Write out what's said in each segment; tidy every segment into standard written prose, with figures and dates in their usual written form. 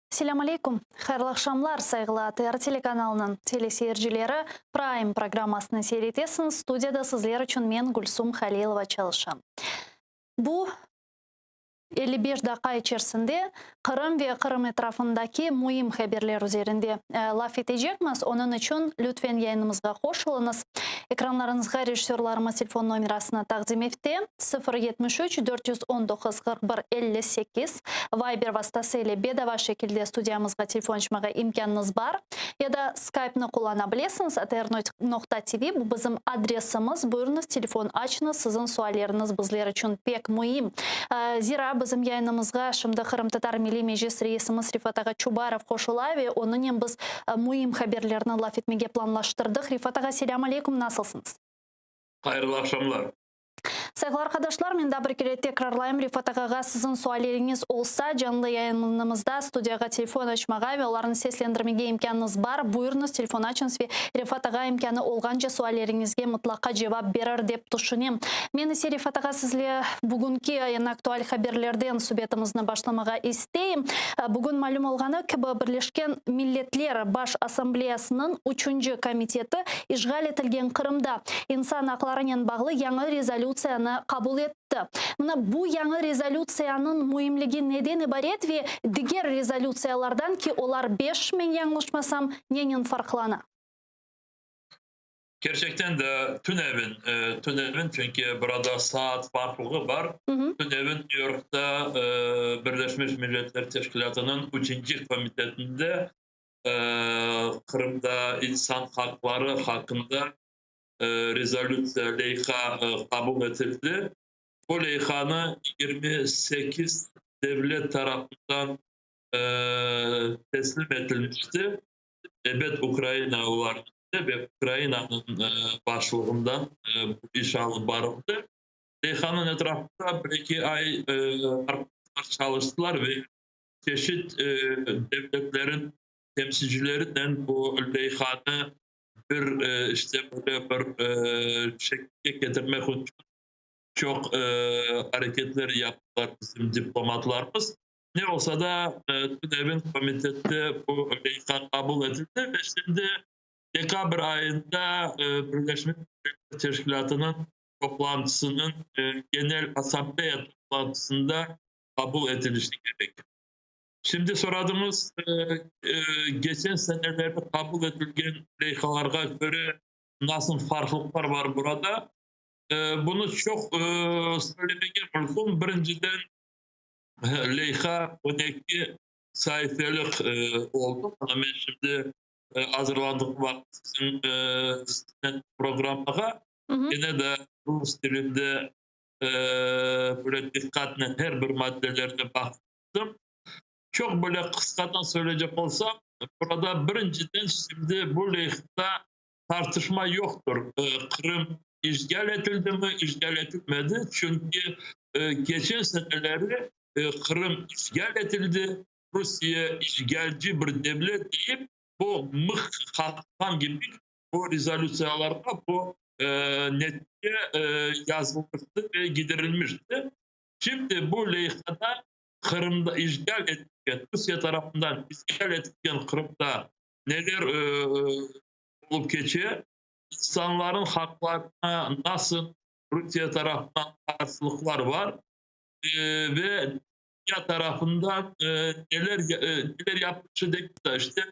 Selâm aleyküm! Hayırlı aqşamlar, sayğılı ATR telekanalınıñ teleseyircileri! Prime programmasını seyir etesiñiz. Studiyada sizler içün men, Gülsum Halilova, çalışam. Bu 55 daqqa içersinde Qırım ve Qırım etrafındaki müim haberler üzerinde laf etecekmiz. Onıñ içün lütfen yayınımızğa qoşulıñız. Ekranlarıñızğa rejissörlarımız telefon nomerasını taqdim efte, 0 73 419 41 58. Viber vastası ile bedava şekilde studiyamızğa telefon açmağa imkânıñız bar. Ya da Skype-nı qullana bilesiñiz, atr.tv, bu bizim adresimiz. Buyurıñız, telefon açıñız, siziñ sualleriñiz bizler içün pek müim. Zira bizim yayınımızğa şimdi Qırımtatar Milliy Meclis reisimiz Refat ağa Çubarov qoşula ve onıñnen biz müim haberlerni laf etmege planlaştırdıq. Refat ağa, selâm aleyküm, nasılsıñız? Hayırlı aqşamlar. Sayğılı arqadaşlar, men daa bir kere tekrarlayım, Refat ağağa siziñ sualleriñiz olsa, canlı yayınımızda studiyağa telefon açmağa ve olarnı seslendirmege imkânıñız bar. Buyurıñız, telefon açıñız ve Refat ağa imkânı olğance sualleriñizge mıtlaqa cevap berir, dep tüşünem. Men ise, Refat ağa, sizle bugünki eñ aktual haberlerden subetimizni başlamağa isteyim. Bugün malüm olğanı kibi, Birleşken Milletler Baş Assambleyasınıñ üçünci komiteti işğal etilgen Qırımda insan aqlarınen bağlı yañı rezolütsiyanı qabul etti. Mına bu yañı rezolütsiyanıñ müimligi neden ibaret ve diger rezolütsiyalardan, ki olar beş, men yañlışmasam, nenen farqlana? Kerçekten de tünevin, tünevin, çünki burada saat farqlığı bar, tünevin New Yorkta Birleşmiş Milletler Teşkilâtınıñ üçünci komitetinde Qırımda insan haqları haqqında rezolütsiya, leyha qabul etildi. Bu leyhanı 28 devlet tarafından teslim etilmişti. Ebet, Ukraina olarnıñ içinde ve Ukrainanıñ başlığından bu iş alıp barıldı. Leyhanıñ etrafında bir-eki ay çalıştılar ve çeşit devletlerin temsilcilerinen bu leyhanı bir işte böyle bir şekilge ketirmek içün çoq areketler yaptılar bizim diplomatlarımız. Ne olsa da, tünevin komitette bu leyha qabul etildi ve şimdi dekabr ayında Birleşmiş Milletler Teşkilâtınıñ toplantısınıñ Genel Assambleya toplantısında qabul etilişi kerek. Şimdi soradıñız, geçen senelerde qabul etilgen leyhalarğa köre nasıl farqlıqlar bar burada? Bunı çoq söylemege mümkün. Birinciden, leyha 12 saifelik oldı. Mına men şimdi azırlandığım vaqıt siziñ programmağa kene de rus tilinde böyle diqqatnen her bir maddelerine baqtım. Çoq böyle qısqadan söyleycek olsam, burada birinciden şimdi bu leyhada tartışma yoqtır, Qırım işğal etildimi, işğal etilmedi, çünki keçen seneleri Qırım işğal etildi, Rusiye işğalci bir devlet deyip, bu mıh qaqqan kibi bu rezolütsiyalarğa bu netice yazılmıştı ve gidirilmişti. Şimdi bu leyhada Qırımda işğal etilgen, Rusiye tarafından işğal etilgen Qırımda neler olıp keçe, insanların haqlarına nasıl Rusiye tarafından qarşılıqlar bar ve dünya tarafından neler neler yapılışı degil de, işte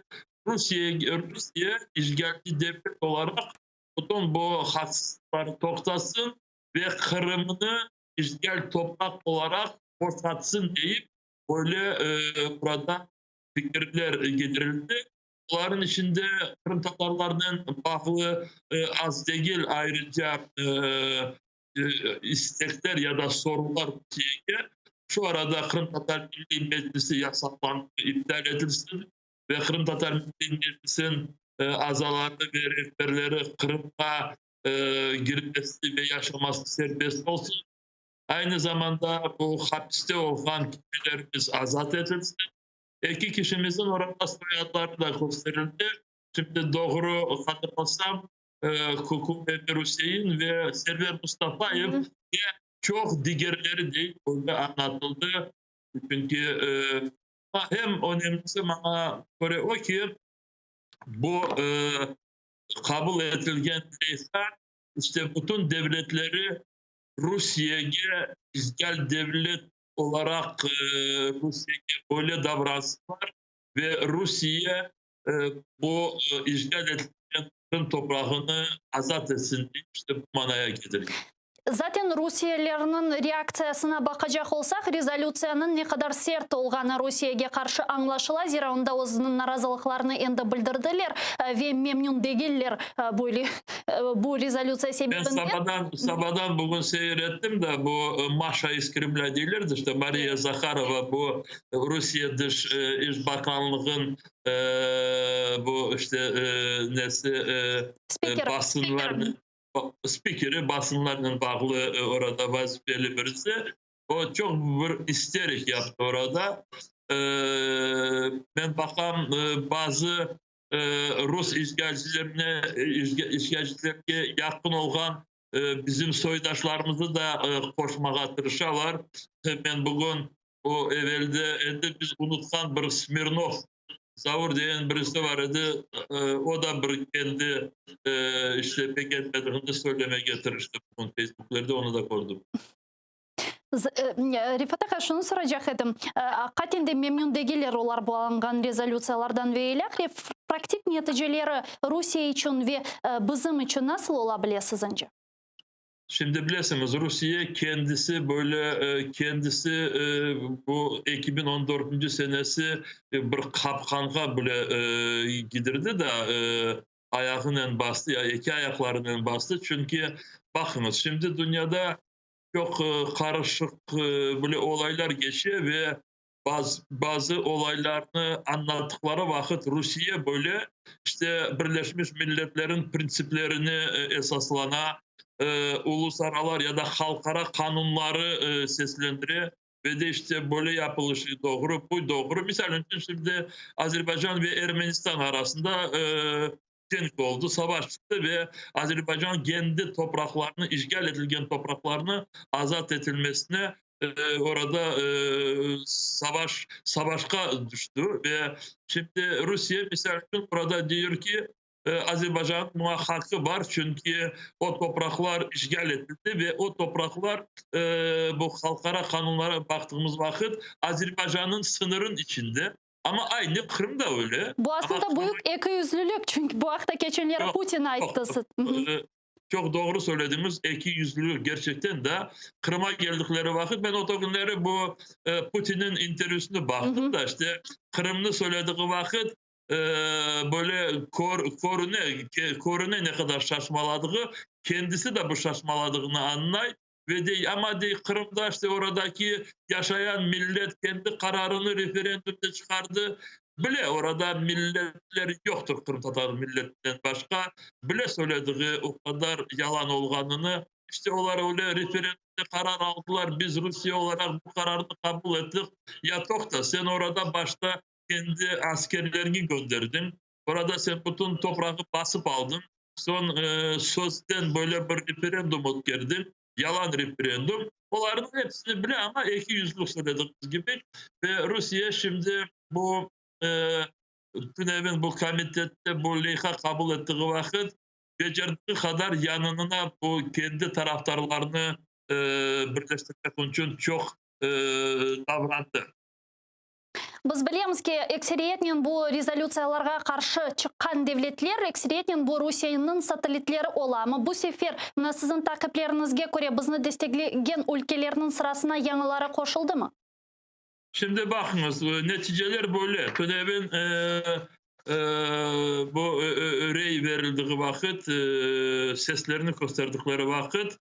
Rusiye, Rusiye işğalci devlet olaraq bütün bu haksızlıqları toqtatsın ve Qırımnı işğal topraq olaraq boşatsın deyip böyle burada fikirler ketirildi. Olarnıñ içinde qırımtatarlarnen bağlı az degil ayrıca istekler ya da sorular Rusiyege. Şu arada Qırımtatar Milliy Meclisi yasaqlandı, iptal etilsin ve Qırımtatar Milliy Meclisiniñ azaları ve rehberleri Qırımğa girmesi ve yaşaması serbest olsun. Aynı zamanda bu hapiste olğan kişilerimiz azat etilsin. Eki kişimizniñ orada soyadları da kösterildi. Şimdi doğru hatırlasam, Kuku Emirüsein ve Server Mustafayev ve çoq digerleri de öyle añlatıldı. Çünki em önemlisi maña köre o ki, bu qabul etilgen leyha işte bütün devletleri Rusiyege işğal devlet olaraq Rusiyege böyle davransınlar ve Rusiye bu işğal etilgen Qırım toprağını azat etsin dep işte bu manaya ketirgen. Zaten rusiyelilerniñ reaktsiyasına baqacaq olsaq, rezolütsiyanıñ ne qadar sert olğanı Rusiyege qarşı añlaşıla, zira onda özüniñ narazılıqlarını endi bildirdiler ve memnün degiller böyle bu rezolütsiya Ben sebebinden. sabadan, sabadan bugün seyir ettim de bu Maşa iz Kremlâ deyler de işte Mariya Zaharova bu Rusiye dış iş bakanlığın bu işte nesi Spikeri. Basınlar spikeri basınlarnen bağlı orada vazifeli birisi. O çoq bir isterik yaptı orada. Men baqam bazı rus işğalcilerine işğalcilerge yaqın olğan bizim soydaşlarımıznı da qoşmağa tırışalar. Men bugün o evelde endi biz unutqan bir Smirnov Zaur degen birisi bar edi, o da bir kendi işte begenmedigini söylemege tırıştı bugün Facebooklerde, onı da kördim. Refat ağa, şunı soracaq edim, aqiqaten de memnün degiller olar bu alınğan rezolütsiyalardan ve ilâhre, praktik neticeleri Rusiye içün ve bizim içün nasıl ola bile siziñce? Şimdi bilesiñiz, Rusiye kendisi böyle kendisi bu 2014 senesi bir qapqanğa bile gidirdi da, ayağınen bastı, ya eki ayaqlarınen bastı. Çünki baqıñız, şimdi dünyada çoq qarışıq böyle olaylar keçe ve bazı olaylarnı añlattıqları vaqıt Rusiye böyle işte Birleşmiş Milletlerniñ printsiplerine esaslana, ulusaralar ya da halqara qanunları seslendire ve de işte böyle yapılışı doğru, bu doğru. Misal içün, şimdi Azerbaycan ve Ermenistan arasında cenk oldı, savaş çıqtı ve Azerbaycan kendi topraqlarını, işğal etilgen topraqlarını azat etilmesine orada savaş savaşqa tüşti ve şimdi Rusiye, misal içün, burada diyor ki, Azerbaycannıñ buña haqqı bar, çünki o topraqlar işğal etildi ve o topraqlar bu halqara qanunlara baqtığımız vaqıt Azerbaycannıñ sıñırın içinde. Amma aynı Qırım da öyle. Bu aslında büyük ekiyüzlülik, çünki bu aqta keçenleri Putin ayttı. Çoq doğru söylediñiz, ekiyüzlülük gerçekten de. Qırıma geldikleri vaqıt, men o künleri bu Putinniñ intervyüsini baqtım da, işte Qırımnı söylediği vaqıt böyle körüne, körüne ne qadar şaşmaladığı, kendisi de bu şaşmaladığını añlay ve dey, amma dey, Qırımda işte oradaki yaşayan millet kendi qararını referendumda çıqardı, bile orada milletler yoqtır qırımtatar milletinden başqa, bile söylediği o qadar yalan olğanını, işte olar öyle referendumda qarar aldılar, biz Rusiye olaraq bu qararnı qabul ettik. Ya toqta, sen orada başta kendi askerleriñi gönderdiñ, orada sen bütün toprağı basıp aldıñ, soñ sözden böyle bir referendum ötkerdiñ, yalan referendum. Olarnıñ episini bile, amma ekiyüzlü söylediğimiz kibi, ve Rusiye şimdi bu tünevin bu komitette bu leyha qabul ettiği vaqıt becerdiği qadar yanına bu kendi tarafdarlarını birleştirmek içün çoq davrandı. Biz bilemiz ki, ekseriyetnen bu rezolütsiyalarğa qarşı çıqqan devletler, ekseriyetnen bu Rusiyeniñ satellitleri ola. Amma bu sefer, mına siziñ taqipleriñizge köre, bizni desteklegen ülkelerniñ sırasına yañıları qoşuldımı? Şimdi baqıñız, neticeler böyle. Tünevin bu rey verildiği vaqıt, seslerini kösterdikleri vaqıt,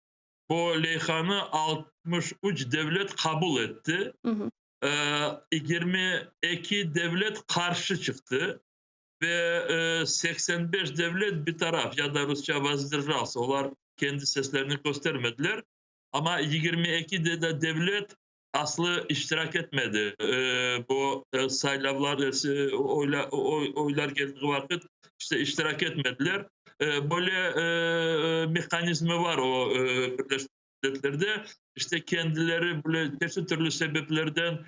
bu leyhanı 63 devlet qabul etti. 22 devlet qarşı çıqtı ve 85 devlet bitaraf ya da rusça воздержался, olar kendi seslerini köstermediler. Amma 22 de devlet aslı iştirak etmedi. Bu saylavlar, oylar keldiği vaqıt işte iştirak etmediler. Böyle mehanizmi var o Birleşmiş Milletler'de. İşte kendileri böyle çeşit türlü sebeplerden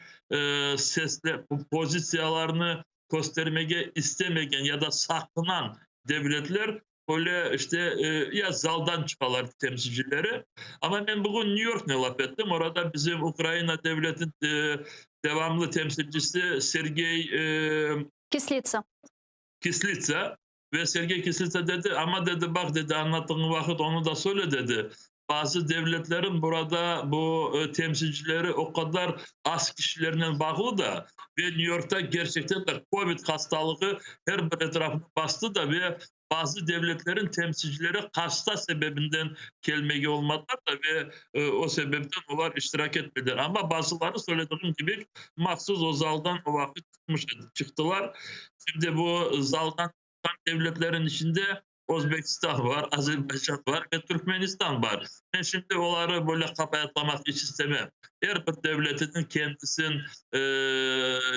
sesle pozitsiyalarını köstermege istemegen ya da saqınan devletler böyle işte ya zaldan çıqalar temsilcileri. Amma men bugün New Yorknen laf ettim, orada bizim Ukraina devletin devamlı temsilcisi Sergey Kislitsa. Kislitsa ve Sergey Kislitsa dedi, amma dedi, baq dedi, añlattığıñ vaqıt onı da söyle dedi, bazı devletlerin burada bu temsilcileri o qadar az kişilernen bağlı da ve New Yorkta gerçekten de kovid hastalığı her bir etrafını bastı da ve bazı devletlerin temsilcileri hasta sebebinden kelmege olmadılar da ve o sebepten olar iştirak etmediler. Amma bazıları söylediğim kibi mahsus o zaldan o vaqıt çıqmış edi, çıqtılar. Şimdi bu zaldan çıqqan devletlerin içinde Özbekistan var, Azerbaycan var ve Türkmenistan var. Men şimdi oları böyle qabaatlamaq iç istemem. Er bir devletiniñ kendisiniñ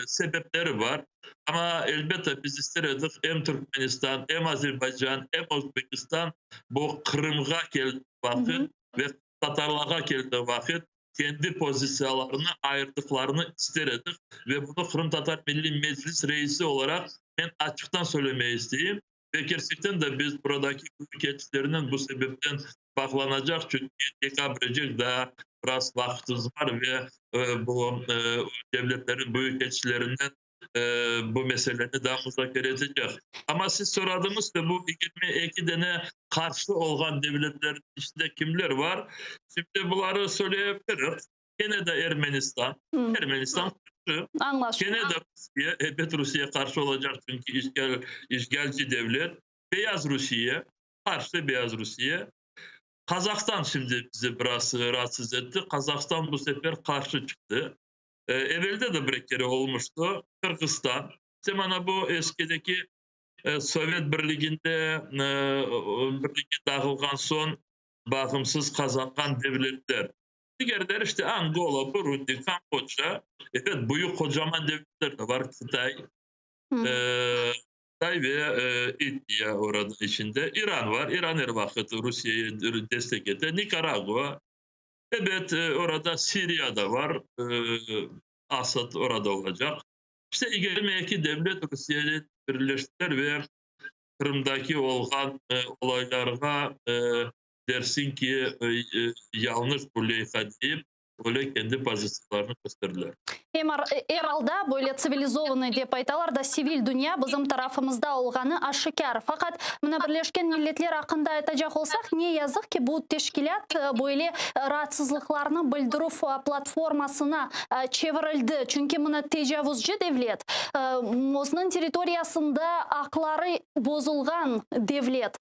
sebepleri var. Amma, elbette, biz ister edik, em Türkmenistan, em Azerbaycan, em Özbekistan bu Qırımğa keldiği vaqıt ve tatarlarğa keldiği vaqıt kendi pozitsiyalarını ayırdıqlarını ister edik ve bunı Qırımtatar Milliy Meclis reisi olaraq men açıqtan söylemege isteyim. Ve kerçekten de biz buradaki büyükelçilernen bu sebepten bağlanacaq, çünki dekabrcek daa biraz vaqıtımız bar ve bu devletlerniñ büyükelçilerinen bu meseleni daa muzakere etecek. Amma siz soradıñız ki, bu 22 dane qarşı olğan devletlerniñ içinde kimler bar? Şimdi buları söyleyebiliriz. Kene de Ermenistan. Ermenistan qarşı. Añlaşıldı. Kene de Rusiye, elbet Rusiye qarşı olacaq, çünki işğal, işğalci devlet. Beyaz Rusiye, qarşı Beyaz Rusiye. Qazahstan şimdi bizi biraz raatsız etti. Qazahstan bu sefer qarşı çıqtı. Evelde de bir kere olmuştı. Qırğızstan. İşte mana bu eskideki Sovet Birliginde birligi dağılğan soñ bağımsız qazanğan devletler. Digerleri işte Angola, Burundi, Kamboçya. Evet, büyük qocaman devletler de var. Qıtay, Qıtay ve İndiya orada içinde. İran var. İran er vaqıt Rusiyege destek ete. Nikaragua. Ebet, orada Siriya da var. Asad orada olacaq. İşte 22 devlet Rusiyenen birleştiler ve Qırımdaki olğan olaylarğa dersiñ ki, yañlış bu leyha deyip, öyle kendi pozitsiyalarını kösterdiler. Em er alda, böyle tsivilizovanıy dep aytalar da, sivil dünya bizim tarafımızda olğanı aşikâr. Faqat, mına Birleşken Milletler aqqında aytacaq olsaq, ne yazıq ki, bu teşkilât böyle raatsızlıqlarnı bildirüv platformasına çevirildi. Çünki mına tecavuzcı devlet, özüniñ territoriyasında aqları bozulğan devlet,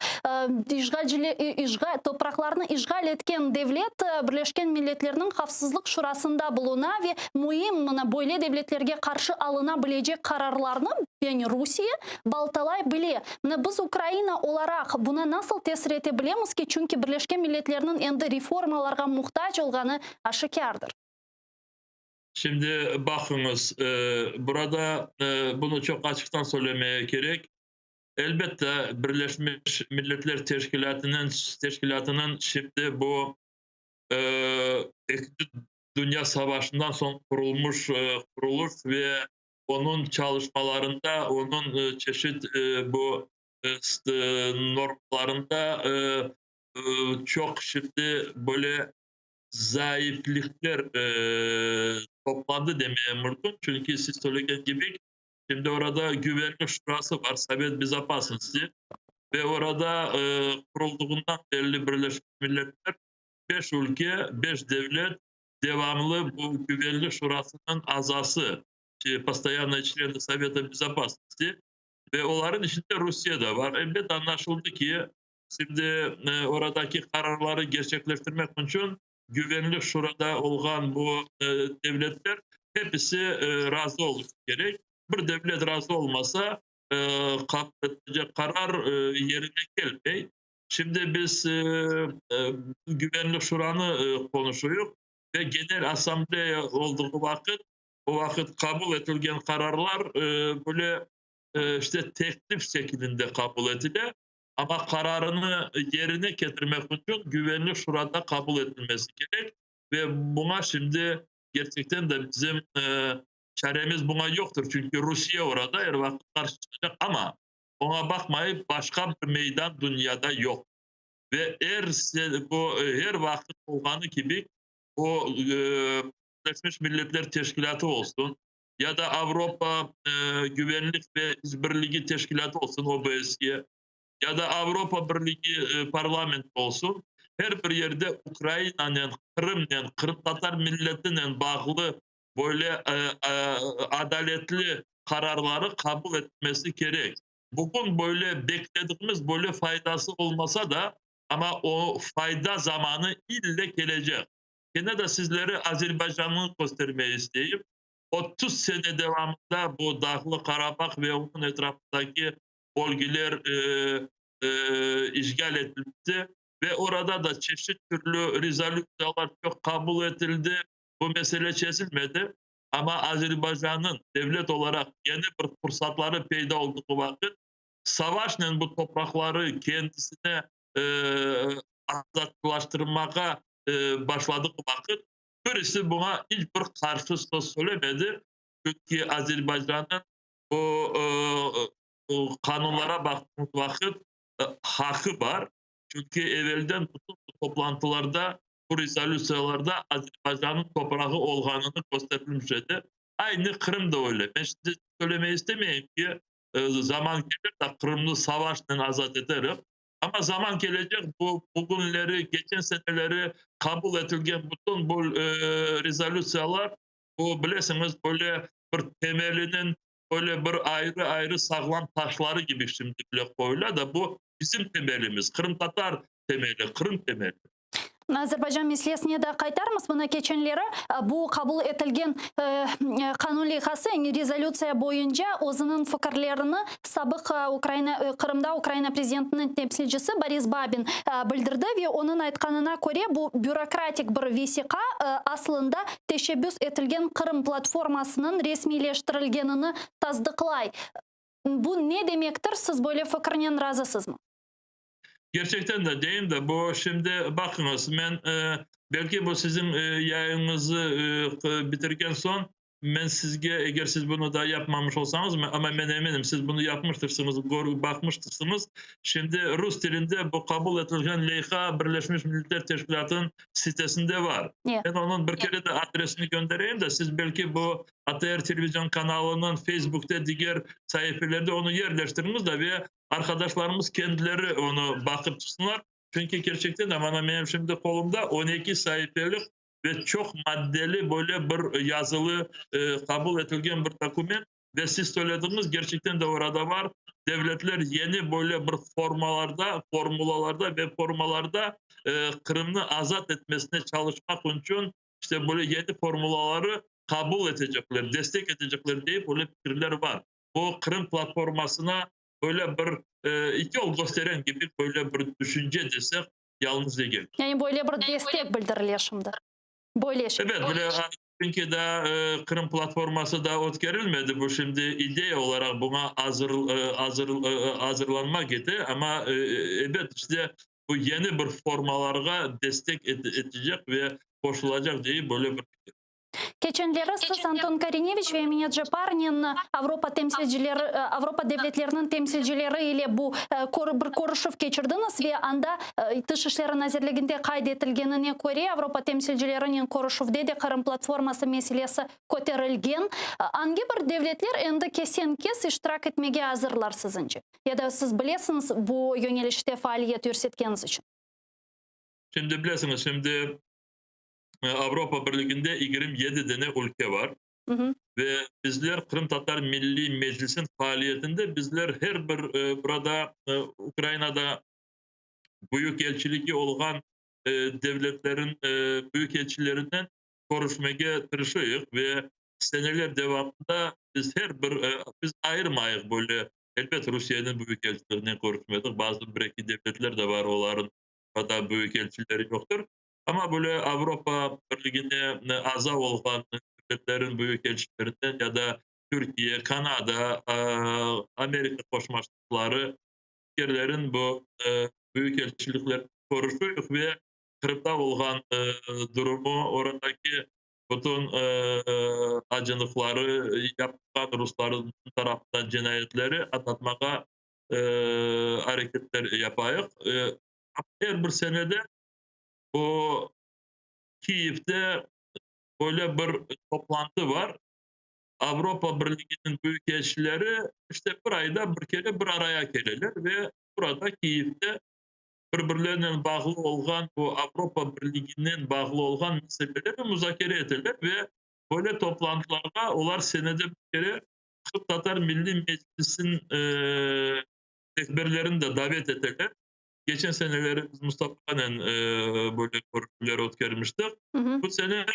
işğalcile, topraqlarnı işğal etken devlet Birleşken Milletlerniñ Havfsızlıq Şurasında buluna ve müim mına böyle devletlerge qarşı alına bilecek qararlarnı, yani Rusiye, baltalay bile. Mına biz Ukraina olaraq buna nasıl tesir ete bilemiz ki, çünki Birleşken Milletlerniñ endi reformalarğa muhtac olğanı aşikârdır. Şimdi baqıñız, burada bunı çoq açıqtan söylemege kerek. Elbette, Birleşmiş Milletler Teşkilâtınıñ teşkilâtınıñ şimdi bu Ekinci dünya savaşından soñ qurulmuş quruluş ve onıñ çalışmalarında, onıñ çeşit bu normalarında çoq şimdi böyle zaiflikler toplandı demeye mümkün. Çünki siz söylegen kibi, şimdi orada Güvenlik Şurası var, Sovet Bezopasnosti, ve orada quruldığından belli Birleşmiş Milletler beş ülke, beş devlet devamlı bu Güvenlik Şurasınıñ azası, postoyannıye çlenı Soveta Bezopasnosti, ve olarnıñ içinde Rusiye de var. Elbet, añlaşıldı ki, Şimdi oradaki qararları gerçekleştirmek içün Güvenlik Şurada olğan bu devletler hepisi razı olması kerek. Bir devlet razı olmasa, qabul etilecek qarar yerine kelmey. Şimdi biz Güvenlik Şuranı qonuşuyıq ve Genel Assambleya olduğı vaqıt, o vaqıt qabul etilgen qararlar böyle işte teklif şekilinde qabul etile. Amma qararını yerine ketirmek içün Güvenlik Şurada qabul etilmesi kerek ve buña şimdi kerçekten de bizim çaremiz buña yoqtır, çünki Rusiye orada er vaqıt qarşı çıqacaq, amma oña baqmayıp başqa bir meydan dünyada yoq. Ve er bu er vaqıt olğanı kibi o Birleşmiş Milletler Teşkilâtı olsun ya da Avropa Güvenlik ve İşbirligi Teşkilâtı olsun, OBSE, ya da Avropa Birligi parlamenti olsun, her bir yerde Ukrainanen, Qırımnen, qırımtatar milletinen bağlı böyle adaletli qararları qabul etmesi kerek. Bugün böyle beklediğimiz böyle faydası olmasa da, amma o fayda zamanı ille kelecek. Kene de sizlere Azerbaycannı köstermege isteyim. 30 sene devamında bu Dağlı Qarabağ ve onıñ etrafındaki bölgeler işğal etildi ve orada da çeşit türlü rezolütsiyalar çoq qabul etildi, bu mesele çezilmedi. Amma Azerbaycannıñ devlet olaraq yeni bir fursatları peyda oldığı vaqıt, savaşnen bu topraqları kendisine azatlaştırmağa başladığı vaqıt, birisi buña iç bir qarşı söz söylemedi, çünki Azerbaycannıñ bu qanunlara baqtığımız vaqıt haqqı bar, çünki evelden bütün bu toplantılarda, bu rezolütsiyalarda Azerbaycannıñ toprağı olğanını kösterilmiş edi. Aynı Qırım da öyle. Men şimdi söylemege istemeyim ki, zaman kelir de Qırımnı savaşnen azat eterik. Amma zaman kelecek, bu bugünleri, keçen seneleri qabul etilgen bütün bu rezolütsiyalar, bu, bilesiñiz, böyle bir temeliniñ böyle bir ayrı-ayrı sağlam taşları kibi şimdi bile qoyula da, bu bizim temelimiz, qırımtatar temeli, Qırım temeli. Azerbaycan meselesine de qaytarmız. Mına keçenleri bu qabul etilgen qanun leyhası, yani rezolütsiya boyunca özüniñ fikirlerini sabıq Ukraina, Qırımda Ukraina prezidentiniñ temsilcisi Boris Babin bildirdi ve onıñ aytqanına köre, bu bürokratik bir vesiqa aslında teşebbüs etilgen Qırım platformasınıñ resmiyleştirilgenini tasdıqlay. Bu ne demektir, siz böyle fikirnen razısızmı? Kerçekten de, deyim de, bu şimdi baqıñız, men belki bu siziñ yayınıñızı bitirgen soñ, men sizge, eger siz bunı daa yapmamış olsañız, amma men eminim, siz bunı yapmıştırsıñız, baqmıştırsıñız, şimdi rus tilinde bu qabul etilgen leyha Birleşmiş Milletler Teşkilâtınıñ sitesinde var. Men onıñ bir kere de adresini göndereyim de, siz belki bu ATR televizion kanalınıñ Facebookte diger saifelerde onı yerleştiriñiz de ve Arqadaşlarımız kendileri onı baqıp çıqsınlar, çünki kerçekten de mana menim şimdi qolumda 12 saifelik ve çoq maddeli böyle bir yazılı qabul etilgen bir dokument ve siz söylediñiz, kerçekten de orada bar, devletler yeni böyle bir formalarda, formulalarda ve formalarda Qırımnı azat etmesine çalışmaq içün işte böyle yeni formulaları qabul etecekler, destek etecekler deyip öyle fikirler bar. Bu Qırım platformasına böyle bir yol kösteren kibi böyle bir tüşünce desek, yalıñız degil. Yani böyle bir destek bildirile şimdi. Böyle şey. Evet, böyle, çünki daa Qırım platforması daa ötkerilmedi, bu şimdi ideya olaraq buña azır azır azırlanma kete, amma ebet, işte bu yeni bir formalarğa destek etecek ve qoşulacaq deyip böyle bir fikir. Keçenleri siz Anton Korineviç ve Emine Ceparnen Avropa temsilcileri, Avropa devletleriniñ temsilcileri ile bu bir körüşüv keçirdiñiz ve anda Tış işleri nazirliginde qayd etilgenine köre, Avropa temsilcilerinen körüşüvde de Qırım platforması meselesi köterilgen. Angi bir devletler endi kesen-kes iştirak etmege azırlar siziñce? Ya da siz bilesiñiz bu yöñelişte faaliyet yürsetkeniñiz içün? Şimdi bilesiñiz, şimdi Avropa Birliginde 27 dane ülke var. Ve bizler Qırımtatar Milliy Meclisiniñ faaliyetinde bizler her bir burada Ukrainada büyükelçiligi olğan devletlerin büyükelçilerinden körüşmege tırışıyıq ve seneler devamında biz her bir biz ayırmayıq böyle, elbet, Rusiyeniñ büyükelçilerinen körüşmedik, bazı bir-eki devletler de var, oların da büyükelçileri yoqtır. Amma böyle Avropa Birligine aza olğan devletlerin büyükelçilerinden ya da Türkiye, Kanada, Amerika Qoşma Ştatları. Digerlerin bu büyükelçilikler körüşüyik ve Qırımda olğan durumu, oradaki bütün acınıqları, yapılğan rusların tarafından cinayetleri añlatmağa areketler yapayıq. Er bir senede bu Kiyevde böyle bir toplantı bar. Avropa Birliginiñ büyükelçileri işte bir ayda bir kere bir araya keleler ve burada Kiyevde bir-birlerinen bağlı olğan, bu Avropa Birliginen bağlı olğan meselelerni muzakere eteler ve böyle toplantılarğa olar senede bir kere Qırımtatar Milliy Meclisiniñ rehberlerini de davet eteler. Keçen seneleri biz Mustafanen böyle körüşüvler ötkermiştik. Bu sene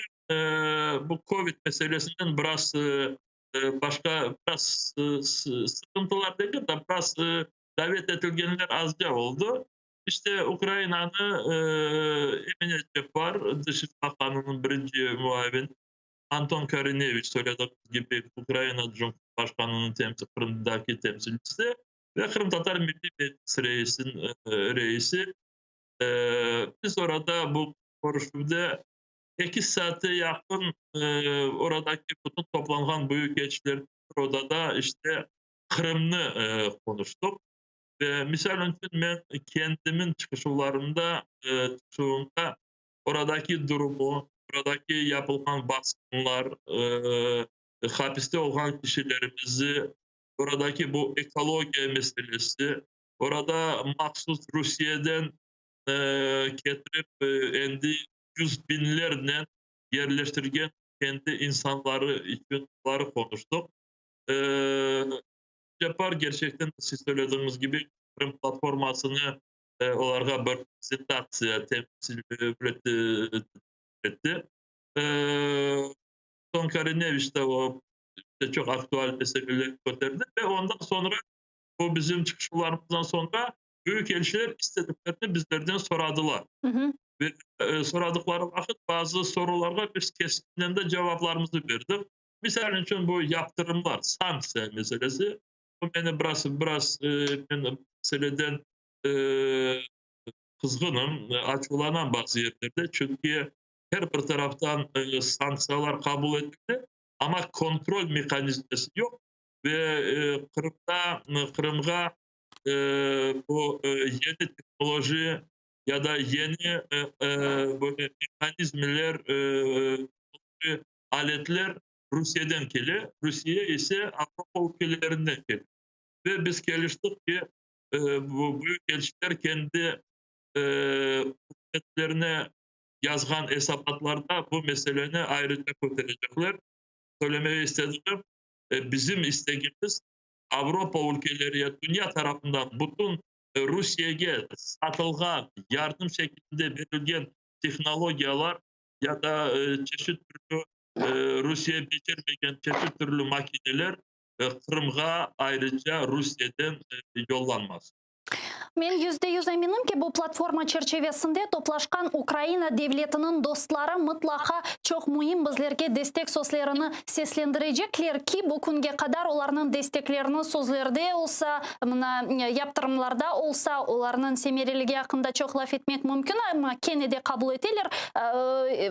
bu kovid meselesinden biraz başqa biraz sıqıntılar degil de, biraz davet etilgenler azca oldı. İşte Ukrainanı Emine Ceppar, Dış iş baqanınıñ birinci muavini, Anton Korineviç, söylediğimiz kibi, Ukraina Cumhurbaşqanınıñ Qırımdaki temsilcisi ve Qırımtatar Milliy Meclisi reisiniñ reisi. Biz orada bu körüşüvde eki saate yaqın oradaki bütün toplanğan büyükelçiler bir odada işte Qırımnı qonuştıq. Ve misal içün men kendimin çıqışuvlarımda, çıqışuvımda oradaki durumu, oradaki yapılğan basqınlar, hapiste olğan kişilerimizi, oradaki bu ekologiya meselesi, orada mahsus Rusiyeden ketirip endi yüz biñlernen yerleştirgen kendi insanları içün buları qonuştıq. Ceppar, kerçekten siz söylediğiñiz kibi, Qırım platformasını olarğa bir prezentatsiya temsil etti. Anton Korineviç de o çoq aktual meseleler köterdi ve ondan soñra, bu bizim çıqışlarımızdan soñra, büyükelçiler istediklerini bizlerden soradılar. Ve soradıqları vaqıt bazı sorularğa biz keskinden de cevaplarımızı berdik. Misal içün, bu yaptırımlar, sanktsiya meselesi, bu meni biraz, biraz men meseleden qızğınım, açuvlanam bazı yerlerde, çünki her bir taraftan sanktsiyalar qabul etildi, amma kontrol mehanizmesi yoq ve Qırımda, Qırımğa bu yeni tehnoloji ya da yeni böyle mehanizmler, aletler Rusiyeden kele, Rusiye ise Avropa ülkelerinden kele. Ve biz keliştik ki, bu büyükelçiler kendi ükümetlerine yazğan esabatlarda bu meseleni ayrıca köterecekler. Söylemege istediğim, bizim istegimiz, Avropa ülkeleri ya dünya tarafından bütün Rusiyege satılğan, yardım şeklinde berilgen tehnologiyalar ya da çeşit türlü Rusiye becermegen çeşit türlü makineler Qırımğa ayrıca Rusiyeden yollanmaz. Men %100 eminim ki, bu platforma çerçevesinde toplaşqan Ukraina devletiniñ dostları mıtlaqa çoq müim bizlerge destek sözlerini seslendirecekler ki, bu künge qadar olarnıñ desteklerini sözlerde olsa, mına, yaptırımlarda olsa, olarnıñ semereligi aqqında çoq laf etmek mümkün, amma kene de qabul eteler,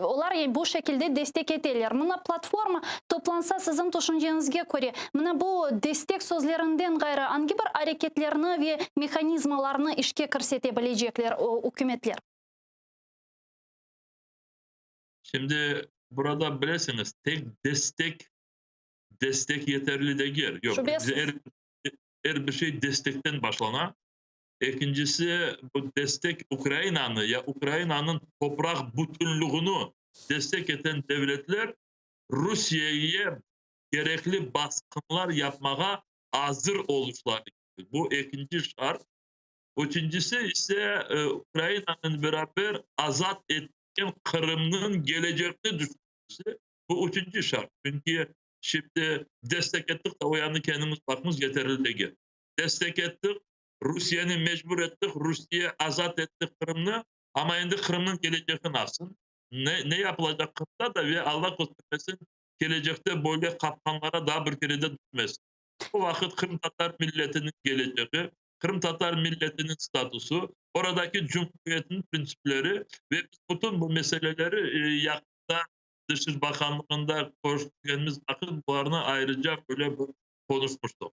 olar bu şekilde destek eteler. Mına, platforma toplansa, siziñ tüşünceñizge köre, mına bu destek sözlerinden ğayrı angi bir areketlerni ve mehanizmalarnı işke kirsete bilecekler ükümetler? Şimdi burada bilesiñiz, tek destek, destek yeterli degil. Yoq, Şübesiz. er, er bir şey destekten başlana. Ekincisi, bu destek Ukrainanı ya Ukrainanıñ topraq bütünlüğini destek eten devletler Rusiyege kerekli basqınlar yapmağa azır oluşları. Bu ekinci şart. Üçüncisi ise Ukrainanen beraber azat etken Qırımnıñ kelecegini düşünmesi. Bu üçüncü şart. Çünki şimdi destek ettik de o yanı kendimiz baqmız yeterli degil. Destek ettik, Rusiyeni mecbur ettik, Rusiye azat etti Qırımnı, amma endi Qırımnıñ kelecegi nasıl? Ne, ne yapılacaq Qırımda da ve Allah köstermesin, kelecekte böyle qapqanlara daa bir kere de düşmesin. O vaqıt qırımtatar milletiniñ kelecegi, Qırımtatar milletiniñ statusı, oradaki cumhuriyetniñ printsipleri ve biz bütün bu meseleleri yaqında Dışış Bakanlığında körüşkenimiz vaqıt bularnı ayrıca böyle bir qonuşmuştıq.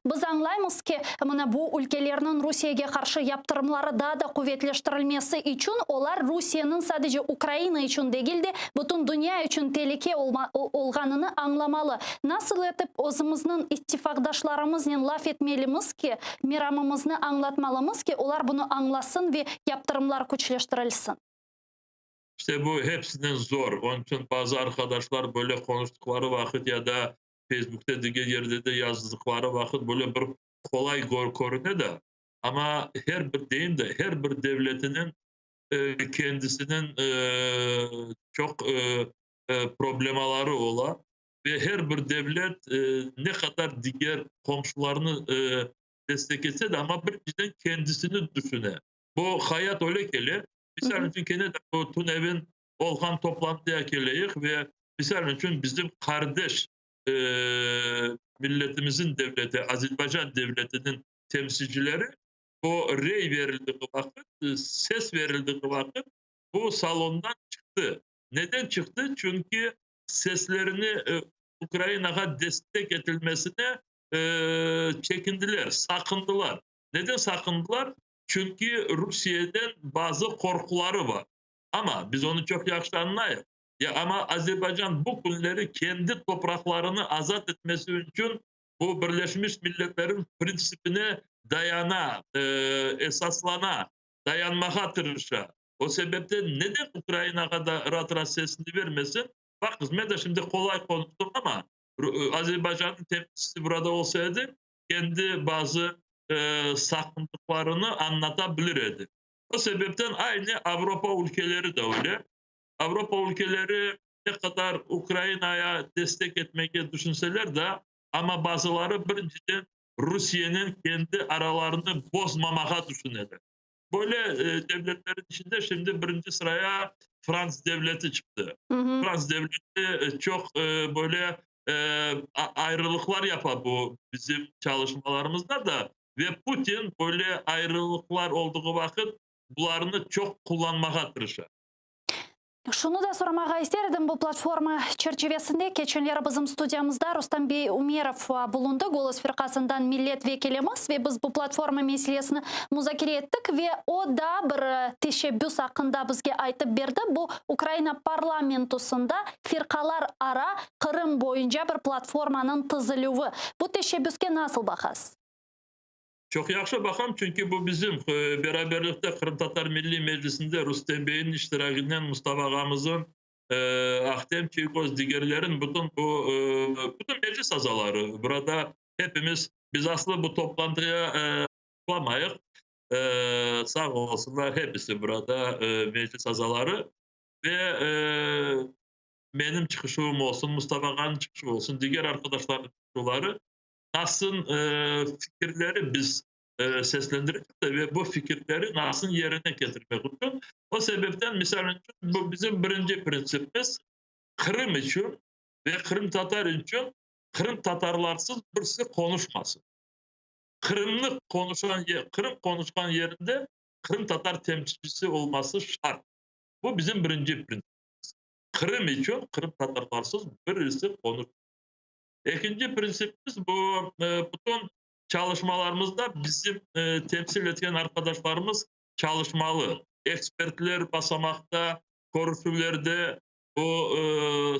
Biz añlaymız ki, mına bu ülkelerniñ Rusiyege qarşı yaptırımları daa da quvetleştirilmesi içün olar Rusiyeniñ sadece Ukraina içün degil de, bütün dünya içün telüke olğanını añlamalı. Nasıl etip özümizniñ ittifaqdaşlarımıznen laf etmelimiz ki, meramımıznı añlatmalımız ki, olar bunı añlasın ve yaptırımlar küçleştirilsin? İşte bu hepsinden zor. Onıñ içün bazı arqadaşlar böyle qonuştıqları vaqıt ya da Feysbukta diger yerde de yazdıqları vaqıt böyle bir qolay körüne de, amma her bir, deyim de, her bir devletiniñ kendisiniñ çoq problemaları ola ve her bir devlet ne qadar diger qomşularını destek etse de, amma birinciden kendisini düşüne. Bu hayat öyle kele. Misal içün, kene de bu tünevin olğan toplantıya keleyik ve misal içün bizim qardeş milletimizin devleti, Azerbaycan devletiniñ temsilcileri bu rey verildiği vaqıt, ses verildiği vaqıt bu salondan çıqtı. Neden çıqtı? Çünki seslerini Ukrainağa destek etilmesine çekindiler, saqındılar. Neden saqındılar? Çünki Rusiyeden bazı qorquları bar. Amma biz onı çoq yahşı añlayıq. Ya amma Azerbaycan bu künleri kendi topraqlarını azat etmesi içün bu Birleşmiş Milletlerniñ printsipine dayana, esaslana, dayanmağa tırışa. O sebepten neden Ukrainağa da rat-rat sesini vermesin? Baqıñız, men de şimdi qolay qonuştım, amma Azerbaycannıñ temsilcisi burada olsa edi, kendi bazı saqındıqlarını añlata bilir edi. O sebepten aynı Avropa ülkeleri de öyle. Avropa ülkeleri ne qadar Ukrainaya destek etmege düşünseler de, amma bazıları birinciden Rusiyenen kendi aralarını bozmamağa düşüneler. Böyle devletlerin içinde şimdi birinci sıraya Frans devleti çıqtı. Frans devleti çoq böyle ayrılıqlar yapa bu bizim çalışmalarımızda da ve Putin böyle ayrılıqlar olduğı vaqıt bularnı çoq qullanmağa tırışa. Şunı da soramağa ister edim, bu platforma çerçivesinde keçenleri bizim studiyamızda Rustam bey Umerov bulundı, Golos firqasından millet vekilimiz, ve biz bu platforma meselesini muzakere ettik ve o da bir teşebbüs aqqında bizge aytıp berdi, bu Ukraina parlamentosında firqalar ara Qırım boyunca bir platformanıñ tizilüvi. Bu teşebbüske nasıl baqasız? Çoq yahşı baqam, çünki bu bizim beraberlikte Qırımtatar Milliy Meclisinde Rustem beyniñ iştiraginen Mustafa ağamızın, Ahtem Çiygoz, digerlerin, bütün bu bütün meclis azaları, burada hepimiz, biz aslı bu toplantıya qatlamayıq, sağ olsunlar hepisi burada meclis azaları ve menim çıqışuvım olsun, Mustafa ağanıñ çıqışuvı olsun, diger arqadaşlarnıñ çıqışuvları, nasıl fikirleri biz seslendirdik ve bu fikirleri nasıl yerine ketirmek içün. O sebepten, misal içün, bu bizim birinci printsipimiz, Qırım içün ve qırımtatar içün qırımtatarlarsız birisi qonuşmasın. Qırımnı qonuşan, Qırım qonuşqan yerinde qırımtatar temsilcisi olması şart. Bu bizim birinci printsipimiz. Qırım içün qırımtatarlarsız birisi qonuşmasın. Ekinci printsipimiz bu, bütün çalışmalarımızda bizim temsil etken arqadaşlarımız çalışmalı. Ekspertler basamaqta, körüşüvlerde, bu